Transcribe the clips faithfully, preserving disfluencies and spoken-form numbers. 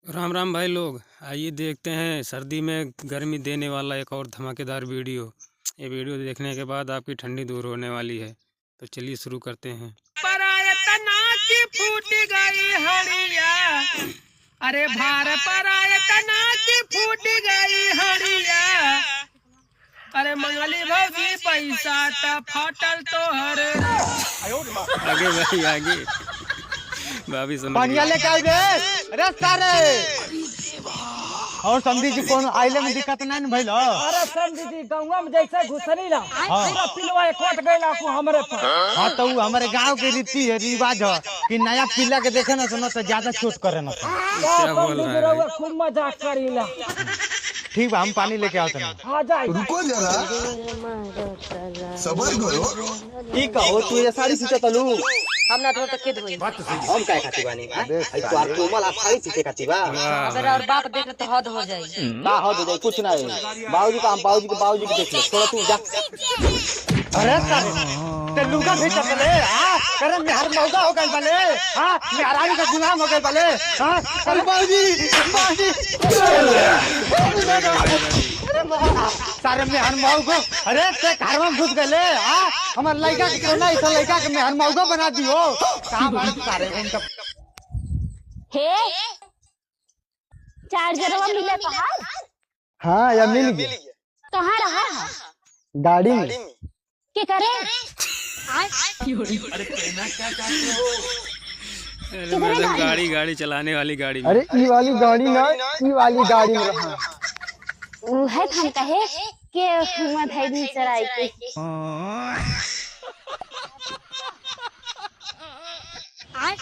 राम राम भाई लोग, आइए देखते हैं सर्दी में गर्मी देने वाला एक और धमाकेदार वीडियो। ये वीडियो देखने के बाद आपकी ठंडी दूर होने वाली है। तो चलिए शुरू करते हैं। परायतना की फूट गई हड़िया, अरे भार परायतना की फूट गई हड़िया। अरे मंगली भौजी पैसा त फाटल तोहर। आगे भाई, आगे। भाभी समझ बढ़िया गई। लेके आओ बे। अरे सारे। और समधी जी, कौन आइले में दिक्कत नहीं न भइल? अरे समधी जी, गौवा में जैसे घुसनी ला, हाँ। पूरा पिलवा एक कोट गइला को हमरे पर। हाँ, तो उ हमरे गांव के रीति है, रिवाज है कि नया पिल्ला के देखे ना तो, ना तो ज्यादा चोट करे ना तो। क्या बोल रहा है? खूब मजाक करीला। ठीक बा, हम पानी लेके आवत हनी। आ जाए। रुको जरा, सबर करो। ई का हो, तू ये साड़ी खींचत हलू? हम ना धो तो के धोई? हम काय खाती बानी, हाँ? अबे आई तो साले। कोमल आप साड़ी खींचे खाती बा। वाह अगर भाई। और बाप देख ले तो हद हो जाई। का हद हो जाई? कुछ ना है। बाबूजी का, हम बाबूजी के, बाबूजी के देख ले। थोड़ा तू जा। अरे साले, ते लुगा खींचत ले, हाँ? अरे मेहर मौगा हो गइल बले, हाँ? मेहरारू का गुलाम हो गइल बले, हाँ? अरे बाबूजी, बाबूजी। अरे सारे मेहर मौगो, अरे ते घर में घुस गइले, हाँ? हमार लइका के कोना इस लइका के मेहर मौगो बना दियो। का बात सारे उनका हे, चार्जरवा मिले तोहार? हाँ, या मिल गया। कहाँ रहा है? गाड़ी में। के करे? अरे किधर है मैडम, गाड़ी? गाड़ी, गाड़ी चलाने वाली गाड़ी में। अरे, ई वाली गाड़ी ना, ई वाली गाड़ी में रहा। उ है तो हम कहे के हुआ धई दी चराई के।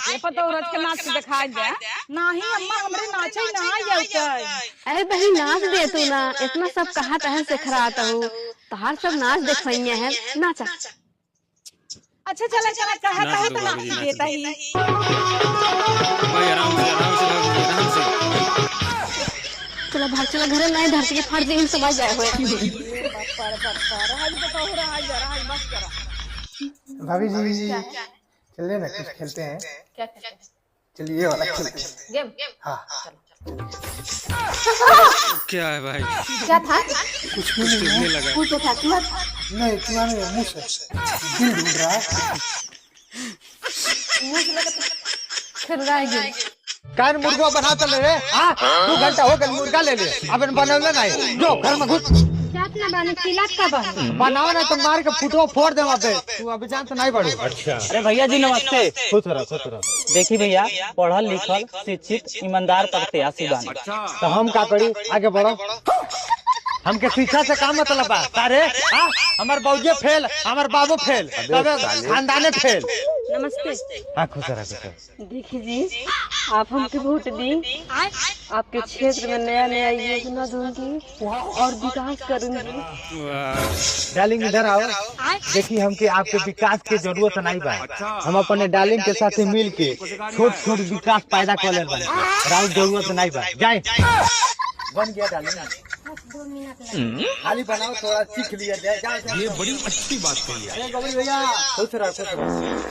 ये पतोह रच के नाच के दिखाई दे। नाही अम्मा, हमरे नाचे ना आवते। अरे बहिन, नाच दे तू ना, इतना सब कहा तहन से खरात हूँ, तहार सब नाच देखवैया है, नाचा। अच्छा चला, चला, कहा नाच तहन दो तो नाच भाभी, नाच देता दो। ही। भाई आराम से, आराम से भाभी, आराम से। चला भाग, चला घरे, नहीं धरती के फाड़ दे, इन सब आ जाए हुए। भाभी जी, चलिए ना, कुछ खेलते हैं। क्या खेलते हैं? चलिए, ये वाला खेलते हैं। गेम? हाँ। क्या है भाई? क्या था? कुछ भी नहीं है। कुछ तो था, चूहा था। नहीं, चूहा नहीं है, मूस है। दिल ढूंढ रहा है। मूस लगा तो खेल रहा है गेम। काहे न मुर्गा बना तो ले रे, हाँ? दो घंटा हो गए मुर्गा ले ले, अब इन बनौले नहीं, जो घर में घुस। जात ना बानी, चिल्लात का बानी? बनाओ ना तो मार के फुटवा फोड़ देवा बे। तू अभी जान तो नहीं बढ़ू। अच्छा। अरे भैया जी नमस्ते। खुश रहो, खुश रहो। देखी भैया, पढ़ल लिखल, शिक्षित, ईमानदार प्रत्याशी बानी। तो हम का करी? आगे बढ़ो। हमके शिक्षा से का मतलब बा? सारे, हाँ? हमार बाबूजी फेल, हमार बाबू फेल, अबे तबे साले। खानदाने फेल। नमस्ते। हाँ, खुश रहो, खुश रहो। देखी जी, आप हमके वोट दी, आपके क्षेत्र में नया नया योजना दूंगी और विकास करूंगी। वाह। डार्लिंग, इधर आओ। देखी, हमके आपके विकास के जरूरत नहीं बा। हम अपने डार्लिंग के साथे मिल के छोट छोट विकास पैदा कर ले बानी। राउर जरूरत नहीं बा। जाए। बन गया डार्लिंग। खाली बनाओ, थोड़ा सीख लिया जाए। जाओ, जाओ, ये जाओ। बड़ी अच्छी बात कही है। अरे गोबरी भैया, खुश रहो, खुश रहो।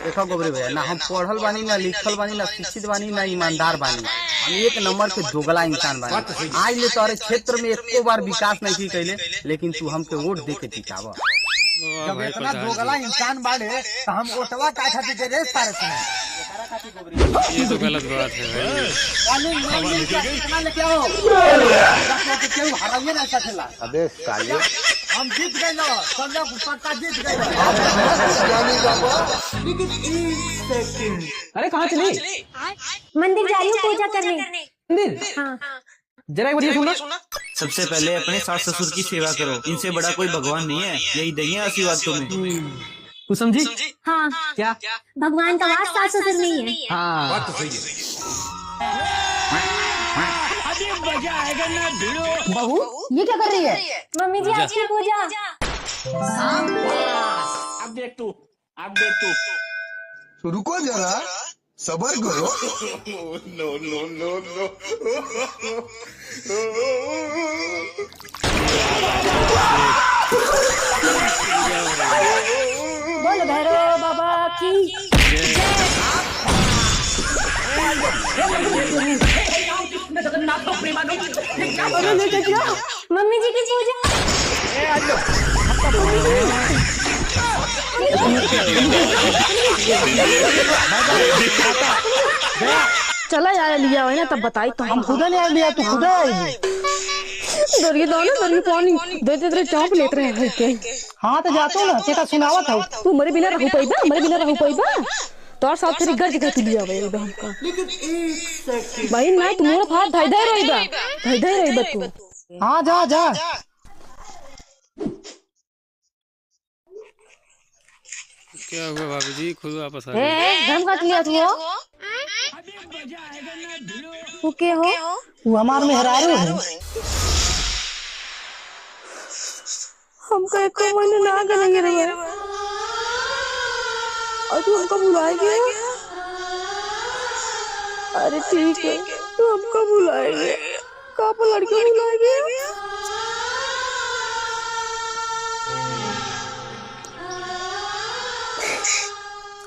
देखो गोबरी भैया, ना हम पढ़ल बानी, ना लिखल बानी, ना शिक्षित बानी, ना ईमानदार बानी। हम एक नंबर के दोगला इंसान बानी। आज ले तोहरे क्षेत्र में एको बार विकास नहीं की कैले, लेकिन तू हमके वोट दे के जितावा। वाह जब भाई, इतना प्रधान दोगला जी। इंसान बाड़े, तो हम वोटवा का खातिर दे रे सारे सुना? ये तो गलत बात है भाई। कानून मान लीजिए, इतना लेके आओ। ताकि केहू हराइए ना सकेला। अबे साले। हम जीत गए ना, संजय पक्का जीत गए ना। अरे कहाँ चली? मंदिर जा रही हूँ पूजा करने। मंदिर? हाँ। जरा एक बार ये सुनना। सबसे पहले अपने सास ससुर की सेवा करो, इनसे बड़ा कोई भगवान नहीं है, यही देंगे आशीर्वाद तुम्हें। कुछ समझी? हाँ। क्या? भगवान का वास सास ससुर नहीं है। हाँ। बात तो सही है। अभी मजा आएगा ना भिड़ो। बहू, ये क्या कर रही है? मम्मी जी, आपकी पूजा। अब देख तू, अब देख तू। तो रुको जरा, सबर करो। No, no, no, no। बोल भैरव बाबा की जय। मम्मी जी की पूजा। चला यार, लिया है ना, तब बताई तो। हम खुदा ले आए लिया, तू खुदा आई। दरिया दो ना, दरिया पानी दे दे, तेरे चाप लेत रहे हैं के। हाँ, तो जातो ना, तेरा सुनावत हो। तू मरे बिना रहू पाइबा, मरे बिना रहू पाइबा। तोर साथ फिर गर्ज के तू लिया भाई एकदम का। भाई ना, तू मोर फाट धाई धाई रोइबा, धाई धाई रोइबा तू। हाँ, जा, जा। क्या हुआ भाभी जी, खुद वापस आ ए, गए? ए, घर में का लिया तू हो? वो के हो? वो हमार मेहरारू है। हमका एको महीने ना गए रहे। और तू हमका भुलाए गया? अरे ठीक है, तू हमका भुलाए गया। का पर लड़के बुलाए गए?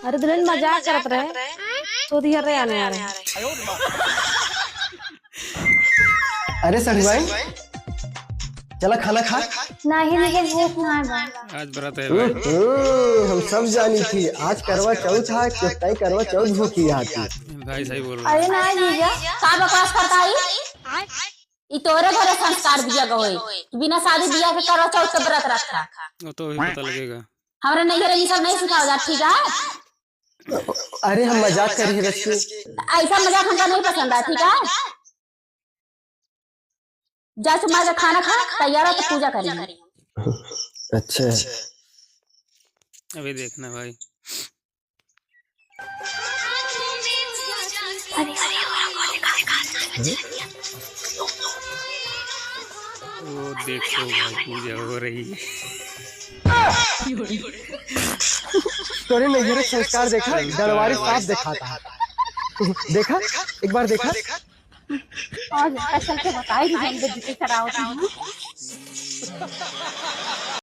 अरे दुल्हन मजाक करत रहे, तो दिया रे आने आ रहे। अरे सड़ुआइन, चला खाना खा। नहीं, मुझे भूख ना है। आज व्रत है भाई। हम्म, हम सब जानी थी, आज करवा चौथ है, कितना ही करवा चौथ भूखी आती। भाई सही बोल रहा है। अरे ना जीजा, का बकवास करता है? ई तोरे घरे संस्कार दिया गए होई कि बिना शादी बियाह के करवा चौथ के व्रत रखा। वो तो अभी पता लगेगा। हमरे नैहर ई सब नहीं सिखावल जात, ठीक है? अरे हम मजाक करी रश्मि। ऐसा मजाक हमका नहीं पसंद है, ठीक है? जा सुमार के खाना खा, तैयार हो तो पूजा करी। अच्छा। अभी देखना भाई। वो देखो भाई, पूजा हो रही है। तोरे नैहर के संस्कार देखा, डरवारी साफ दिखाता है। देखा, एक बार देखा। आज special से बताई दी, हम बेइज्जती करावत हूँ।